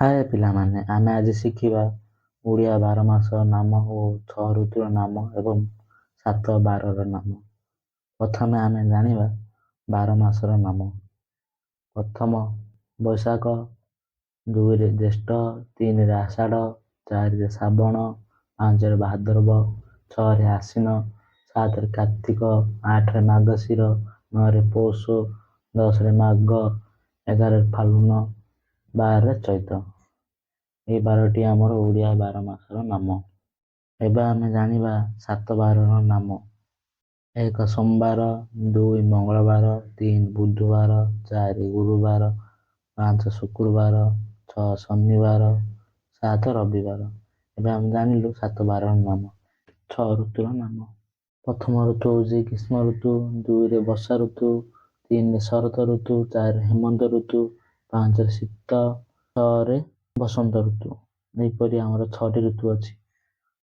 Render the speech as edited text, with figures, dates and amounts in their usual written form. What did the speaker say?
ହାଏ ପିଲାମାନେ, ଆମେ ଆଜି ଶିଖିବା ଓଡ଼ିଆ 12 ମାସର ନାମ ଓ 6 ଋତୁର ନାମ ଏବଂ 7 ବାରର ନାମ। ପ୍ରଥମେ ଆମେ ଜାଣିବା 12 ମାସର ନାମ। ପ୍ରଥମ ବୈଶାଖ, 2ରେ ଜ୍ୟେଷ୍ଠ, 3ରେ ଆଷାଢ଼, 4ରେ ଶ୍ରାବଣ, 5ରେ ଭାଦ୍ରବ, 6ରେ ଆଶ୍ୱିନ, 7ରେ କାର୍ତ୍ତିକ, 8ରେ ମାର୍ଗଶିର, 9ରେ ପୌଷ, 10ରେ ମାଘ, 11ରେ ଫାଲ୍ଗୁନ, 12ରେ ଚୈତ୍ର। ଏହି 12ଟି ଆମର ଓଡ଼ିଆ 12 ମାସର ନାମ। ଏବେ ଆମେ ଜାଣିବା 7 ବାରର ନାମ। 1 ସୋମବାର, 2 ମଙ୍ଗଳବାର, 3 ବୁଧବାର, 4 ଗୁରୁବାର, 5 ଶୁକ୍ରବାର, 6 ଶନିବାର, 7 ରବିବାର। ଏବେ ଆମେ ଜାଣିଲୁ 7 ବାରର ନାମ। 6 ଋତୁର ନାମ। ପ୍ରଥମ ଋତୁ ହେଉଛି ଗ୍ରୀଷ୍ମ ଋତୁ, 2ରେ ବର୍ଷା ଋତୁ, 3ରେ ଶରତ ଋତୁ, 4ରେ ହେମନ୍ତ ଋତୁ, 5ରେ ଶୀତ, 6ରେ ବସନ୍ତ ଋତୁ। ଏହିପରି ଆମର 6ଟି ଋତୁ ଅଛି।